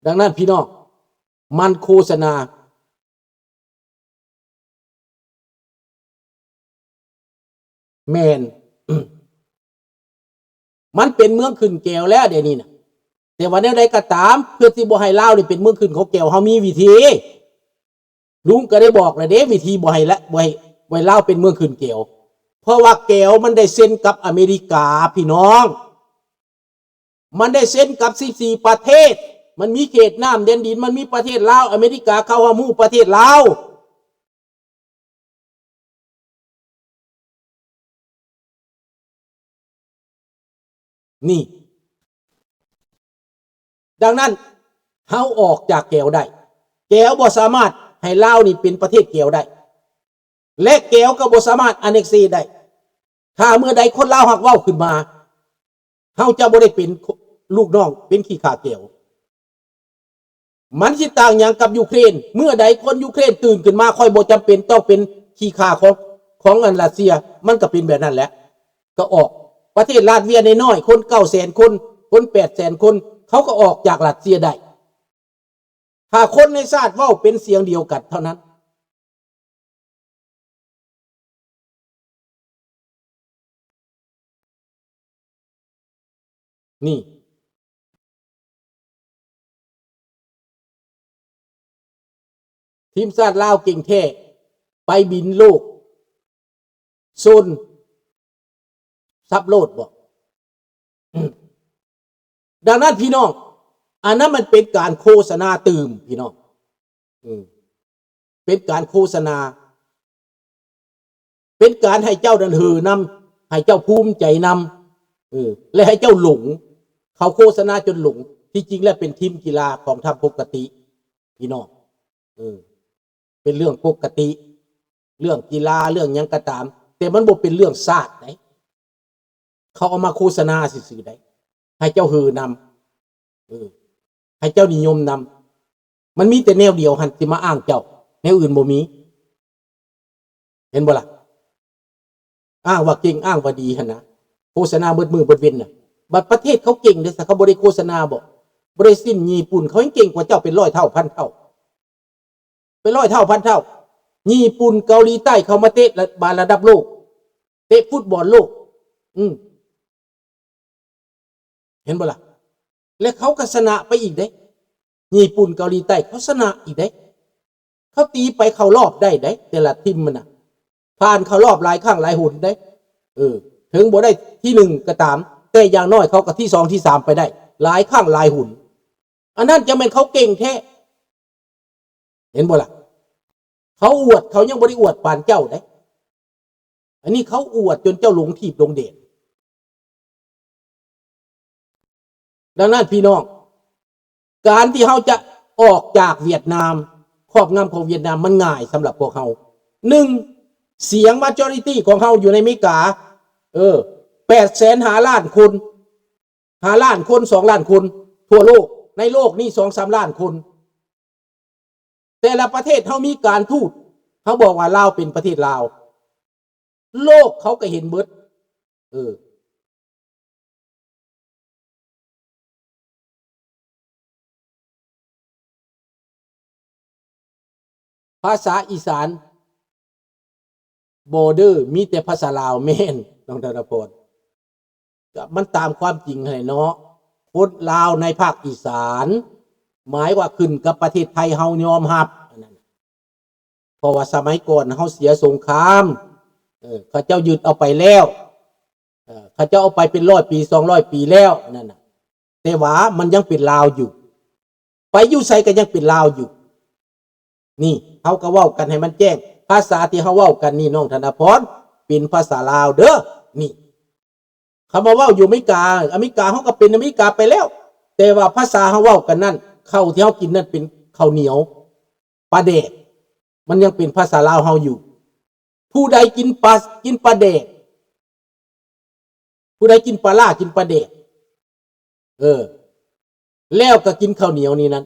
ດັ່ງນັ້ນພີ່ນ້ອງ ມັນໂຄສະນາ ແມ່ນ ມັນເປັນເມືອງຂຶ້ນແກວແລ້ວດຽວນີ້ນະ. ແຕ່ວ່າແນວໃດກໍຕາມ ເພື່ອຊິບໍ່ໃຫ້ລາວນີ້ເປັນເມືອງຂຶ້ນຂອງແກວ ເຮົາມີວິທີ. ລຸງກໍໄດ້ບອກແລ້ວເດ້ ວິທີບໍ່ໃຫ້ລະ ບໍ່ໃຫ້ ບໍ່ໃຫ້ລາວເປັນເມືອງຂຶ້ນແກວ. ເພາະວ່າແກວມັນໄດ້ເຊັນກັບອາເມລິກາ ພີ່ນ້ອງ. ມັນໄດ້ເຊັນກັບສິບສີ່ປະເທດ, ມັນມີເຂດນ້ຳແດນດິນ, ມັນມີປະເທດລາວ, ອາເມລິກາເຂົ້າຮ່ວມຮູ້ປະເທດລາວ. ນີ້ ດັ່ງນັ້ນ ເຮົາອອກຈາກແກວໄດ້. ແກວບໍ່ສາມາດໃຫ້ລາວນີ້ເປັນປະເທດແກວໄດ້ ແລະ ແກວກໍບໍ່ສາມາດອາເນັກເຊໄດ້. ຖ້າເມື່ອໃດຄົນລາວຫາກເວົ້າຂຶ້ນມາ ເຮົາຈະບໍ່ໄດ້ເປັນລູກນ້ອງ ເປັນຂີ້ຂ້າແກວ. ມັນຊິຕ່າງຫຍັງກັບຢູເຄຣນ? ເມື່ອໃດຄົນຢູເຄຣນຕື່ນຂຶ້ນມາ ຂ້ອຍບໍ່ຈຳເປັນຕ້ອງເປັນຂີ້ຂ້າຂອງ ຂອງອັນຣັດເຊຍ. ມັນກໍເປັນແບບນັ້ນແຫຼະ. ກໍອອກ ປະເທດລາດເວຍນ້ອຍໆ ຄົນເກົ້າແສນຄົນ ຄົນແປດແສນຄົນ ເຂົາກໍອອກຈາກຣັດເຊຍໄດ້ ຖ້າຄົນໃນຊາດເວົ້າເປັນສຽງດຽວກັນເທົ່ານັ້ນ. ນີ້ ທີມຊາດລາວເກັ່ງແທ້ ໄປບິນໂລກ ໂຊນ ສັບໂລດບໍ? ອືມ ດັ່ງນັ້ນພີ່ນ້ອງ ອັນນັ້ນມັນເປັນການໂຄສະນາຕື່ມ ພີ່ນ້ອງ ເປັນການໂຄສະນາ ເປັນການໃຫ້ເຈົ້ານັ້ນເຫີນຳ ໃຫ້ເຈົ້າພູມໃຈນຳ ເອີ ແລະ ໃຫ້ເຈົ້າຫຼົງ. ເຂົາໂຄສະນາຈົນຫຼົງ ທີ່ຈິງແລ້ວເປັນທີມກິລາຂອງທ່ານປົກກະຕິ ພີ່ນ້ອງ ເອີ ເປັນເລື່ອງປົກກະຕິ ເລື່ອງກິລາ ເລື່ອງຫຍັງກໍຕາມ ແຕ່ມັນບໍ່ເປັນເລື່ອງຊາດໃດ. ເຂົາເອົາມາໂຄສະນາຊື່ໆໃດ ໃຫ້ເຈົ້າເຫີນຳ ເອີ ໃຫ້ເຈົ້ານິຍົມນຳ. ມັນມີແຕ່ແນວດຽວຫັ້ນທີ່ມາອ້າງເຈົ້າ ແນວອື່ນບໍ່ມີ. ເຫັນບໍ່ລະ? ອ້າງວ່າເກັ່ງ ອ້າງວ່າດີຫັ້ນນະ ໂຄສະນາເບິດມື້ເບິດເວັນນະ. ບັດປະເທດເຂົາເກັ່ງເດ້ ຊະ ເຂົາບໍ່ໄດ້ໂຄສະນາບໍ? ບຣາຊິນ ຍີ່ປຸ່ນ ເຂົາຍັງເກັ່ງກວ່າເຈົ້າເປັນຮ້ອຍເທົ່າພັນເທົ່າ ເປັນຮ້ອຍເທົ່າພັນເທົ່າ. ຍີ່ປຸ່ນ ເກົາຫຼີໃຕ້ ເຂົາມາເຕະບານລະດັບໂລກ ເຕະຟຸດບອນໂລກ ອືມ ເຫັນບໍ່ລະ? ແລະ ເຂົາກໍຊະນະໄປອີກເດ້. ຍີ່ປຸ່ນ ເກົາຫຼີໃຕ້ ເຂົາຊະນະອີກເດ້. ເຂົາຕີໄປເຂົ້າລອບໄດ້ເດ້ ແຕ່ລະທີມມັນນະ ຜ່ານເຂົ້າລອບຫຼາຍຄັ້ງຫຼາຍຫົນເດ້. ເອີ ເຖິງບໍ່ໄດ້ທີໜຶ່ງກໍຕາມ ແຕ່ຢ່າງໜ້ອຍເຂົາກໍທີສອງທີສາມໄປໄດ້ຫຼາຍຄັ້ງຫຼາຍຫົນ. ອັນນັ້ນຈັ່ງແມ່ນເຂົາເກັ່ງແທ້. ເຫັນບໍ່ລະ? ເຂົາອວດ ເຂົາຍັງບໍ່ໄດ້ອວດປານເຈົ້າເດ້. ອັນນີ້ເຂົາອວດຈົນເຈົ້າຫຼົງທີບຫຼົງແດນ. ດັ່ງນັ້ນພີ່ນ້ອງ ການທີ່ເຮົາຈະອອກຈາກຫວຽດນາມ ຄອບງຳຂອງຫວຽດນາມ ມັນງ່າຍສຳລັບພວກເຮົາ. ໜຶ່ງ ສຽງ majority ຂອງເຮົາຢູ່ໃນອາເມລິກາ ເອີ ແປດແສນຫ້າລ້ານຄົນ ຫ້າລ້ານຄົນ ສອງລ້ານຄົນ ທົ່ວໂລກ. ໃນໂລກນີ້ສອງສາມລ້ານຄົນ. ແຕ່ລະປະເທດເຮົາມີການທູດ ເຮົາບອກວ່າລາວເປັນປະເທດລາວ ໂລກເຂົາກໍເຫັນເບິດ. ເອີ ພາສາອີສານ border ມີແຕ່ພາສາລາວ. ແມ່ນ ນ້ອງທະນະພອນ ກໍມັນຕາມຄວາມຈິງຫັ້ນແຫຼະເນາະ. ຄົນລາວໃນພາກອີສານ ໝາຍວ່າຂຶ້ນກັບປະເທດໄທເຮົາຍອມຮັບ ອັນນັ້ນ ເພາະວ່າສະໄໝກ່ອນເຮົາເສຍສົງຄາມ ເອີ ເຂົາເຈົ້າຍຶດເອົາໄປແລ້ວ ເອີ ເຂົາເຈົ້າເອົາໄປເປັນຮ້ອຍປີ ສອງຮ້ອຍປີແລ້ວ ອັນນັ້ນນະ ແຕ່ວ່າມັນຍັງເປັນລາວຢູ່ ໄປຢູ່ໃສກໍຍັງເປັນລາວຢູ່. ນີ້ ເຮົາກໍເວົ້າກັນໃຫ້ມັນແຈ້ງ ພາສາທີ່ເຮົາເວົ້າກັນນີ້ ນ້ອງທະນະພອນ ເປັນພາສາລາວເດີ. ນີ້ ຄຳວ່າເວົ້າຢູ່ອາເມລິກາ ອາເມລິກາເຮົາກໍເປັນອາເມລິກາໄປແລ້ວ ແຕ່ວ່າພາສາເຮົາເວົ້າກັນນັ້ນ ເຂົ້າທີ່ເຮົາກິນນັ້ນເປັນເຂົ້າໜຽວປາແດກ ມັນຍັງເປັນພາສາລາວເຮົາຢູ່. ຜູ້ໃດກິນປາ ກິນປາແດກ ຜູ້ໃດກິນປາຫຼ້າ ກິນປາແດກ ເອີ ແລ້ວກໍກິນເຂົ້າໜຽວນີ້ນັ້ນ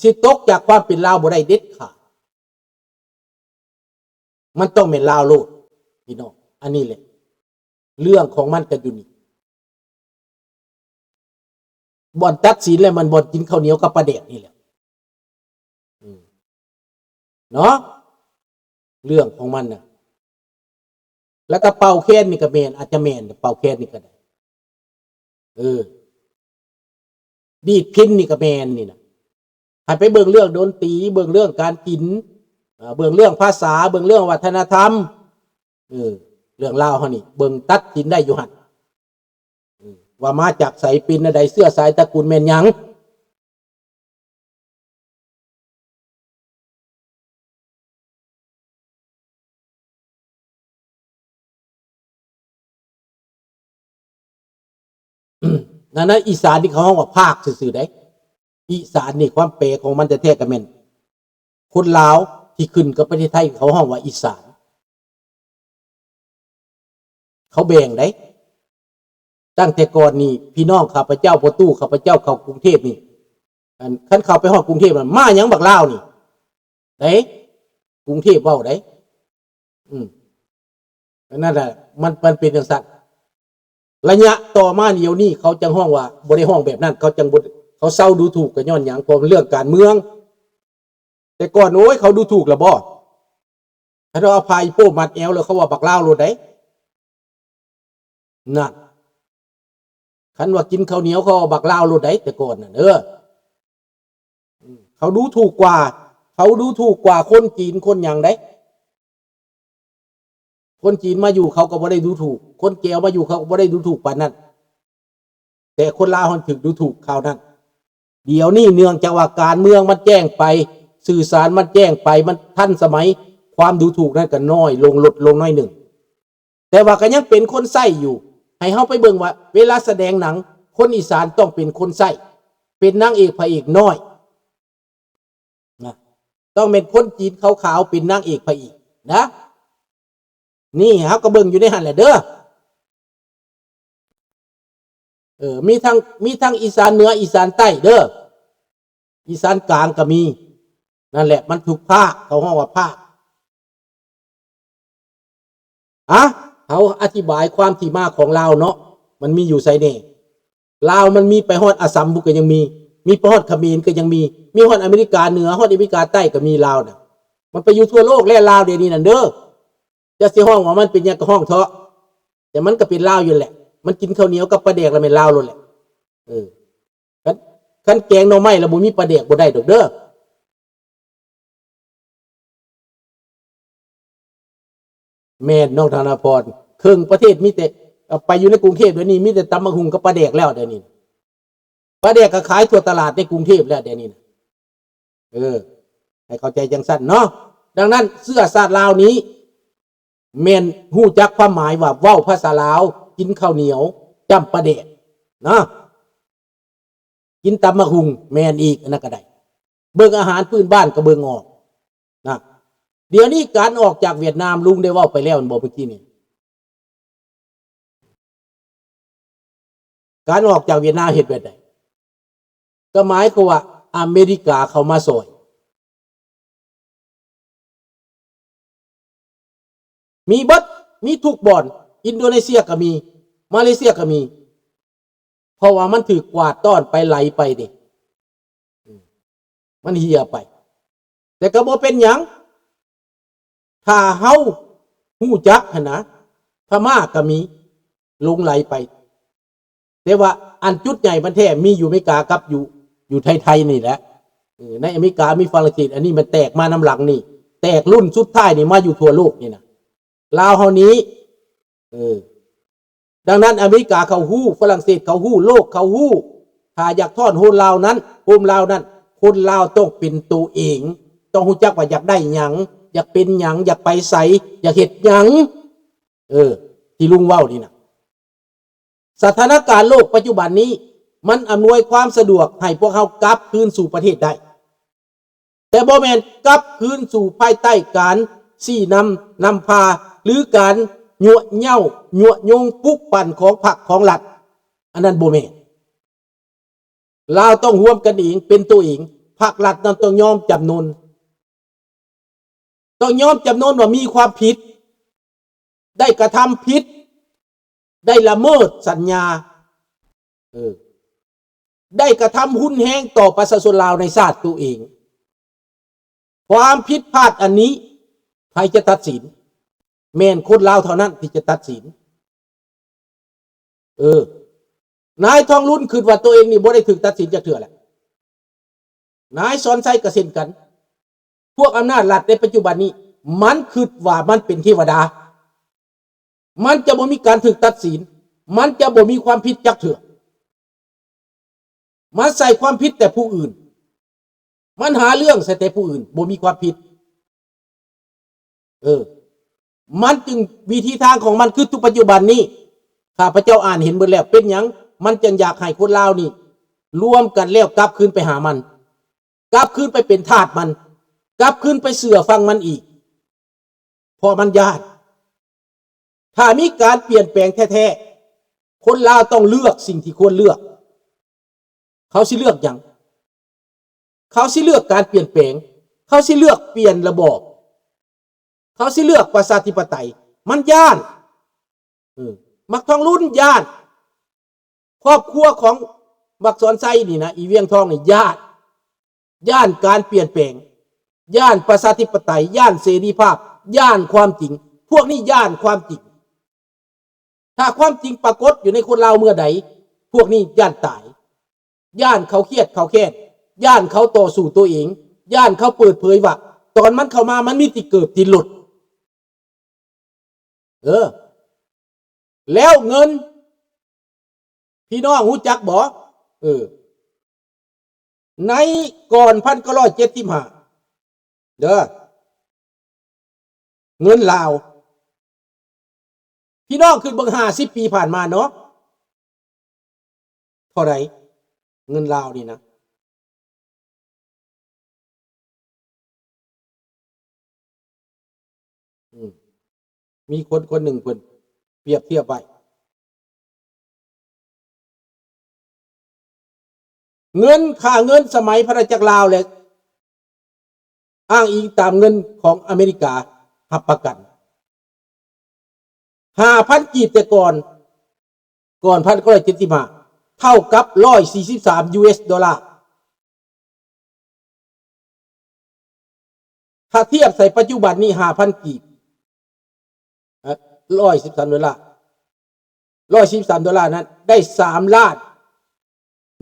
ຊິຕົກຈາກຄວາມເປັນລາວບໍ່ໄດ້ເດັດຂາດ. ມັນຕ້ອງແມ່ນລາວໂລດ ພີ່ນ້ອງ. ອັນນີ້ແຫຼະ ເລື່ອງຂອງມັນກໍຢູ່ນີ້. ບ່ອນຕັດສິນແລ້ວ ມັນບ່ອນກິນເຂົ້າໜຽວກັບປາແດກນີ້ແຫຼະ ອືມ ເນາະ ເລື່ອງຂອງມັນນະ. ແລ້ວກໍເປົ່າແຄນນີ້ກໍແມ່ນ ອາດຈະແມ່ນ ເປົ່າແຄນນີ້ກໍໄດ້ ເອີ ດີດພິນນີ້ກໍແມ່ນນີ້ນະ. ໃຫ້ໄປເບິ່ງເລື່ອງດົນຕີ ເບິ່ງເລື່ອງການກິນ ເອີ ເບິ່ງເລື່ອງພາສາ ເບິ່ງເລື່ອງວັດທະນະທຳ ເອີ ເລື່ອງລາວເຮົານີ້ ເບິ່ງຕັດສິນໄດ້ຢູ່ຫັ້ນ ເອີ ວ່າມາຈາກໃສ ເປັນແນວໃດ ເຊື້ອສາຍຕະກຸນແມ່ນຫຍັງ. ນັ້ນນະ ອີສານນີ້ເຂົາຮ້ອງວ່າພາກຊື່ໆເດ້. ອີສານນີ້ຄວາມແປຂອງມັນແທ້ໆກໍແມ່ນ ຄົນລາວທີ່ຂຶ້ນກັບປະເທດໄທ ເຂົາຮ້ອງວ່າອີສານ. ເຂົາແບ່ງໄດ໋. ຕັ້ງແຕ່ກ່ອນນີ້ ພີ່ນ້ອງຂ້າພະເຈົ້າ ພໍ່ຕູ້ຂ້າພະເຈົ້າເຂົ້າກຸງເທບນີ້ ອັນ ຄັນເຂົ້າໄປຮອດກຸງເທບນັ້ນ ມາຫຍັງບັກລາວນີ້ ເດ້ ກຸງເທບເວົ້າໄດ໋. ອືມ ອັນນັ້ນແຫຼະ ມັນ ມັນເປັນຈັ່ງຊັ້ນ. ໄລຍະຕໍ່ມາດຽວນີ້ ເຂົາຈັ່ງຮ້ອງວ່າ ບໍ່ໄດ້ຮ້ອງແບບນັ້ນ ເຂົາຈັ່ງບໍ່ ເຂົາເຊົາດູຖູກ ກໍຍ້ອນຫຍັງ? ເພາະມັນເລື່ອງການເມືອງ. ແຕ່ກ່ອນ ໂອ້ຍ ເຂົາດູຖູກລະບໍ? ຄັນວ່າເອົາຜ້າອີໂປ້ມັດແອວແລ້ວ ເຂົາວ່າບັກລາວໂລດໃດ໋ ນັ້ນ. ຄັນວ່າກິນເຂົ້າໜຽວ ເຂົາວ່າບັກລາວໂລດໃດ໋ ແຕ່ກ່ອນນັ້ນເດີ. ເຂົາດູຖູກກວ່າ ເຂົາດູຖູກກວ່າຄົນຈີນຄົນຫຍັງໃດ໋. ຄົນຈີນມາຢູ່ເຂົາກໍບໍ່ໄດ້ດູຖູກ ຄົນແກວມາຢູ່ເຂົາກໍບໍ່ໄດ້ດູຖູກປານນັ້ນ ແຕ່ຄົນລາວຫັ້ນຖືກດູຖູກຄາວນັ້ນ. ດຽວນີ້ເນື່ອງຈາກວ່າການເມືອງມັນແຈ້ງໄປ ສື່ສານມັນແຈ້ງໄປ ມັນທັນສະໄໝ ຄວາມດູຖູກນັ້ນກໍນ້ອຍລົງ ລົດລົງໜ້ອຍໜຶ່ງ. ແຕ່ວ່າກໍຍັງເປັນຄົນໃຊ້ຢູ່. ໃຫ້ເຮົາໄປເບິ່ງວ່າເວລາສະແດງໜັງ ຄົນອີສານຕ້ອງເປັນຄົນໃຊ້ ເປັນນາງເອກພະເອກນ້ອຍນະ ຕ້ອງແມ່ນຄົນຈີນຂາວໆເປັນນາງເອກພະເອກນະ. ນີ້ເຮົາກໍເບິ່ງຢູ່ໃນຫັ້ນແຫຼະເດີ. ເອີ ມີທັງ ມີທັງອີສານເໜືອ ອີສານໃຕ້ເດີ ອີສານກາງກໍມີ. ນັ້ນແຫຼະ ມັນຖືກພາກ ເຂົາຮ້ອງວ່າພາກ. ອະ ເຮົາອະທິບາຍຄວາມທີ່ມາຂອງລາວເນາະ ມັນມີຢູ່ໃສແດ່? ລາວມັນມີໄປຮອດອາສຳພຸ້ນກໍຍັງມີ ມີໄປຮອດຂະເໝນກໍຍັງມີ ມີຮອດອາເມລິກາເໜືອ ຮອດອາເມລິກາໃຕ້ກໍມີລາວນະ. ມັນໄປຢູ່ທົ່ວໂລກແລ້ວລາວດຽວນີ້ນັ້ນເດີ. ຈະຊິຮ້ອງວ່າມັນເປັນຫຍັງກໍຮ້ອງເຖາະ ແຕ່ມັນກໍເປັນລາວຢູ່ແຫຼະ. ມັນກິນເຂົ້າໜຽວກັບປາແດກລະແມ່ນລາວໂລດແຫຼະ. ເອີ ຄັນ ຄັນແກງໜໍ່ໄມ້ລະບໍ່ມີປາແດກບໍ່ໄດ້ດອກເດີ. ແມ່ນ ນ້ອງທະນາພອນ ເຄິ່ງປະເທດມີແຕ່ ເອີ ໄປຢູ່ໃນກຸງເທບດຽວນີ້ມີແຕ່ຕຳບັກຫຸ່ງກັບປາແດກແລ້ວດຽວນີ້. ປາແດກກໍຂາຍທົ່ວຕະຫຼາດໃນກຸງເທບແລ້ວດຽວນີ້ນະ. ເອີ ໃຫ້ເຂົ້າໃຈຈັ່ງຊັ້ນເນາະ. ດັ່ງນັ້ນເຊື້ອຊາດລາວນີ້ ແມ່ນຮູ້ຈັກຄວາມໝາຍວ່າເວົ້າພາສາລາວ ກິນເຂົ້າໜຽວຈ້ຳປາແດກເນາະ ກິນຕຳບັກຫຸ່ງ ແມ່ນອີກ ອັນນັ້ນກໍໄດ້. ເບິ່ງອາຫານພື້ນບ້ານກໍເບິ່ງອອກນະ. ດຽວນີ້ການອອກຈາກຫວຽດນາມ ລຸງໄດ້ເວົ້າໄປແລ້ວແມ່ນບໍ່ເມື່ອກີ້ນີ້? ການອອກຈາກຫວຽດນາມເຮັດແບບໃດ? ກໍໝາຍຄວາມວ່າອາເມລິກາເຂົ້າມາຊ່ອຍ ມີເບິດ ມີທຸກບ່ອນ ອິນໂດເນເຊຍກໍມີ ມາເລເຊຍກໍມີ ເພາະວ່າມັນຖືກກວາດຕ້ອນໄປ ໄຫຼໄປເດ້ ມັນເຫ່ຍໄປ. ແຕ່ກໍບໍ່ເປັນຫຍັງ ຖ້າເຮົາຮູ້ຈັກຫັ້ນນະ ພະມ້າກໍມີຫຼົງໄຫຼໄປ. ແຕ່ວ່າອັນຈຸດໃຫຍ່ມັນແທ້ມີຢູ່ອາເມລິກາກັບຢູ່ ຢູ່ໄທ ໄທນີ້ແຫຼະ. ເອີ ໃນອາເມລິກາມີຝຣັ່ງເສດ ອັນນີ້ມັນແຕກມານຳຫຼັງນີ້ ແຕກລຸ້ນສຸດທ້າຍນີ້ມາຢູ່ທົ່ວໂລກນີ້ນະ ລາວເຮົານີ້. ເອີ ດັ່ງນັ້ນອາເມລິກາເຂົາຮູ້ ຝຣັ່ງເສດເຂົາຮູ້ ໂລກເຂົາຮູ້. ຖ້າຢາກທ້ອນໂຮມລາວນັ້ນ ໂຮມລາວນັ້ນ ຄົນລາວຕ້ອງເປັນໂຕເອງ ຕ້ອງຮູ້ຈັກວ່າຢາກໄດ້ຫຍັງ ຢາກເປັນຫຍັງ ຢາກໄປໃສ ຢາກເຮັດຫຍັງ. ເອີ ທີ່ລຸງເວົ້ານີ້ນະ ສະຖານະການໂລກປັດຈຸບັນນີ້ ມັນອຳນວຍຄວາມສະດວກໃຫ້ພວກເຮົາກັບຄືນສູ່ປະເທດໄດ້ ແຕ່ບໍ່ແມ່ນກັບຄືນສູ່ພາຍໃຕ້ການຊີ້ນຳນຳພາ ຫຼື ການຍົວະເຍົ້າ ຍຸຍົງ ປຸກປັ່ນຂອງພັກຂອງລັດ ອັນນັ້ນບໍ່ແມ່ນ. ລາວຕ້ອງຮ່ວມກັນເອງ ເປັນໂຕເອງ. ພັກລັດນັ້ນຕ້ອງຍອມຈຳນົນ ຕ້ອງຍອມຈຳນົນວ່າມີຄວາມຜິດ ໄດ້ກະທຳຜິດ ໄດ້ລະເມີດສັນຍາ. ເອີ ໄດ້ກະທຳຮຸນແຮງຕໍ່ປະຊາຊົນລາວໃນຊາດໂຕເອງ. ຄວາມຜິດພາດອັນນີ້ໃຜຈະຕັດສິນ? ແມ່ນຄົນລາວເທົ່ານັ້ນທີ່ຈະຕັດສິນ. ເອີ ນາຍທອງລຸນຄິດວ່າໂຕເອງນີ້ບໍ່ໄດ້ຖືກຕັດສິນຈັກເທື່ອແຫຼະ. ນາຍສອນໄຊກໍເຊັ່ນກັນ. ພວກອຳນາດລັດໃນປັດຈຸບັນນີ້ ມັນຄິດວ່າມັນເປັນເທວະດາ. ມັນຈະບໍ່ມີການຖືກຕັດສິນ, ມັນຈະບໍ່ມີຄວາມຜິດຈັກເທື່ອ. ມັນໃສ່ຄວາມຜິດແຕ່ຜູ້ອື່ນ, ມັນຫາເລື່ອງໃສ່ແຕ່ຜູ້ອື່ນ, ບໍ່ມີຄວາມຜິດ. ເອີ ມັນຈຶ່ງ ວິທີທາງຂອງມັນຄືທຸກປັດຈຸບັນນີ້ ຂ້າພະເຈົ້າອ່ານເຫັນເບິດແລ້ວ. ເປັນຫຍັງມັນຈຶ່ງຢາກໃຫ້ຄົນລາວນີ້ລວມກັນແລ້ວກັບຄືນໄປຫາມັນ, ກັບຄືນໄປເປັນທາດມັນ, ກັບຄືນໄປເຊື່ອຟັງມັນອີກ? ເພາະມັນຢ້ານ. ຖ້າມີການປ່ຽນແປງແທ້ໆ, ຄົນລາວຕ້ອງເລືອກສິ່ງທີ່ຄວນເລືອກ. ເຂົາຊິເລືອກຫຍັງ? ເຂົາຊິເລືອກການປ່ຽນແປງ, ເຂົາຊິເລືອກປ່ຽນລະບອບ, ເຂົາຊິເລືອກປະຊາທິປະໄຕ. ມັນຢ້ານ. ເອີ ບັກທອງລຸນຢ້ານ. ຄອບຄົວຂອງບັກສອນໄຊນີ້ນະ, ອີວຽງທອງນີ້ຢ້ານ. ຢ້ານການປ່ຽນແປງ, ຢ້ານປະຊາທິປະໄຕ, ຢ້ານເສລີພາບ, ຢ້ານຄວາມຈິງ. ພວກນີ້ຢ້ານຄວາມຈິງ. ຖ້າຄວາມຈິງປາກົດຢູ່ໃນຄົນລາວເມື່ອໃດ, ພວກນີ້ຢ້ານຕາຍ, ຢ້ານເຂົາຄຽດເຂົາແຄ້ນ, ຢ້ານເຂົາຕໍ່ສູ້ໂຕເອງ, ຢ້ານເຂົາເປີດເຜີຍວ່າ ຕອນມັນເຂົ້າມາ ມັນມີຕິເກີບຕິດລົດ. ເອີ ແລ້ວເງິນ ພີ່ນ້ອງຮູ້ຈັກບໍ່? ເອີ ໃນກ່ອນພັນເກົ້າຮ້ອຍເຈັດສິບຫ້າເດີ ເງິນລາວ ພີ່ນ້ອງຄິດເບິ່ງຫ້າສິບປີຜ່ານມາເນາະ ເທົ່າໃດເງິນລາວນີ້ນະ? ອືມ ມີຄົນຄົນໜຶ່ງເພິ່ນປຽບທຽບໄວ້ ເງິນ ຄ່າເງິນສະໄໝພະນາຈັກລາວ ແລະ ອ້າງອີງຕາມເງິນຂອງອາເມລິກາຮັບປະກັນ ຫ້າພັນກີບແຕ່ກ່ອນ ກ່ອນພັນເກົ້າຮ້ອຍເຈັດສິບຫ້າ ເທົ່າກັບຮ້ອຍສີ່ສິບສາມຢູເອັສໂດລາ. ຖ້າທຽບໃສ່ປັດຈຸບັນນີ້ ຫ້າພັນກີບ ເອີ ຮ້ອຍສິບສາມໂດລາ ຮ້ອຍສິບສາມໂດລານັ້ນ ໄດ້ສາມລ້ານ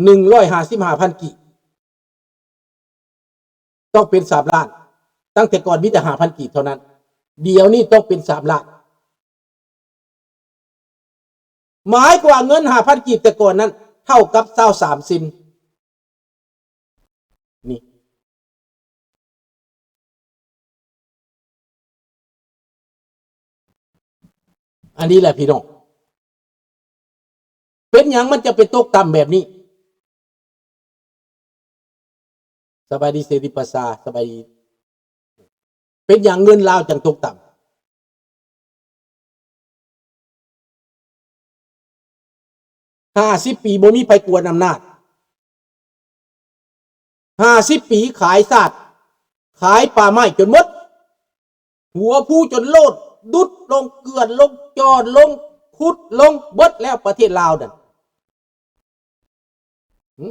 ໜຶ່ງຮ້ອຍຫ້າສິບຫ້າພັນກີບ ຕ້ອງເປັນສາມລ້ານ ຕັ້ງແຕ່ກ່ອນມີແຕ່ຫ້າພັນກີບເທົ່ານັ້ນ ດຽວນີ້ຕ້ອງເປັນສາມລ້ານ ໝາຍຄວາມວ່າເງິນຫ້າພັນກີບແຕ່ກ່ອນນັ້ນ ເທົ່າກັບຊາວສາມເຊັນ ນີ້ ອັນນີ້ແຫຼະພີ່ນ້ອງ ເປັນຫຍັງມັນຈະໄປຕົກຕ່ຳແບບນີ້? ສະບາຍດີເສລີປະຊາ ສະບາຍດີ. ເປັນຫຍັງເງິນລາວຈັ່ງຕົກຕ່ຳ? ຫ້າສິບປີບໍ່ມີໃຜກວນອຳນາດ ຫ້າສິບປີຂາຍຊາດ ຂາຍປ່າໄມ້ຈົນໝົດ ຫົວພູຈົນໂລດ ດຸດລົງ ເກືອນລົງ ຈອນລົງ ຂຸດລົງ ເບິດແລ້ວປະເທດລາວນັ້ນ. ຫຶ?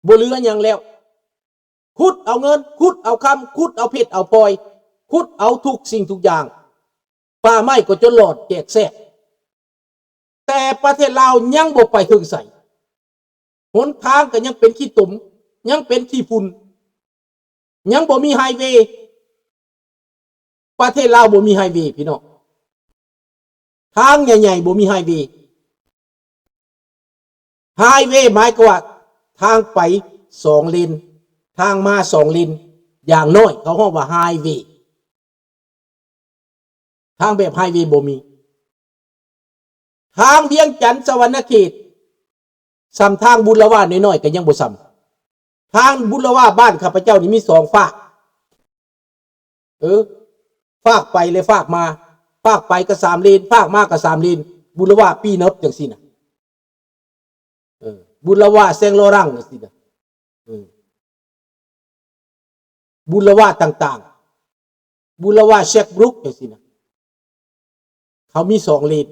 ບໍ່ເຫຼືອຫຍັງແລ້ວ ຂຸດເອົາເງິນ ຂຸດເອົາຄຳ ຂຸດເອົາເພັດເອົາພອຍ ຂຸດເອົາທຸກສິ່ງທຸກຢ່າງ ປ່າໄມ້ກໍຈົນຫຼອດແຈກແຊກ ແຕ່ປະເທດລາວຍັງບໍ່ໄປເຖິງໃສ ຫົນທາງກໍຍັງເປັນຂີ້ຕົມ ຍັງເປັນຂີ້ຝຸ່ນ ຍັງບໍ່ມີໄຮເວ ປະເທດລາວບໍ່ມີໄຮເວພີ່ນ້ອງ ທາງໃຫຍ່ໆບໍ່ມີໄຮເວ ໄຮເວໝາຍຄວາມວ່າທາງໄປສອງເລນ ທາງມາສອງເລນ ຢ່າງໜ້ອຍເຂົາຮ້ອງວ່າໄຮເວ ທາງແບບໄຮເວບໍ່ມີ ທາງວຽງຈັນສະຫວັນນະເຂດ ສ່ຳທາງບຸນລະວານ້ອຍໆກໍຍັງບໍ່ສ່ຳ ທາງບຸນລະວາບ້ານຂ້າພະເຈົ້ານີ້ມີສອງຟາກ ເອີ ຟາກໄປແລະຟາກມາ ຟາກໄປກໍສາມເລນ ຟາກມາກໍສາມເລນ ບຸນລະວາປີນອບຈັ່ງຊີ້ນະ ເອີ ບຸນລະວາແຊງລໍຣັງຈັ່ງຊີ້ນະ ເອີ ບຸນລະວາຕ່າງໆ ບຸນລະວາແຊກບລຸກຈັ່ງຊີ້ນະ ເຂົາມີສອງເລນ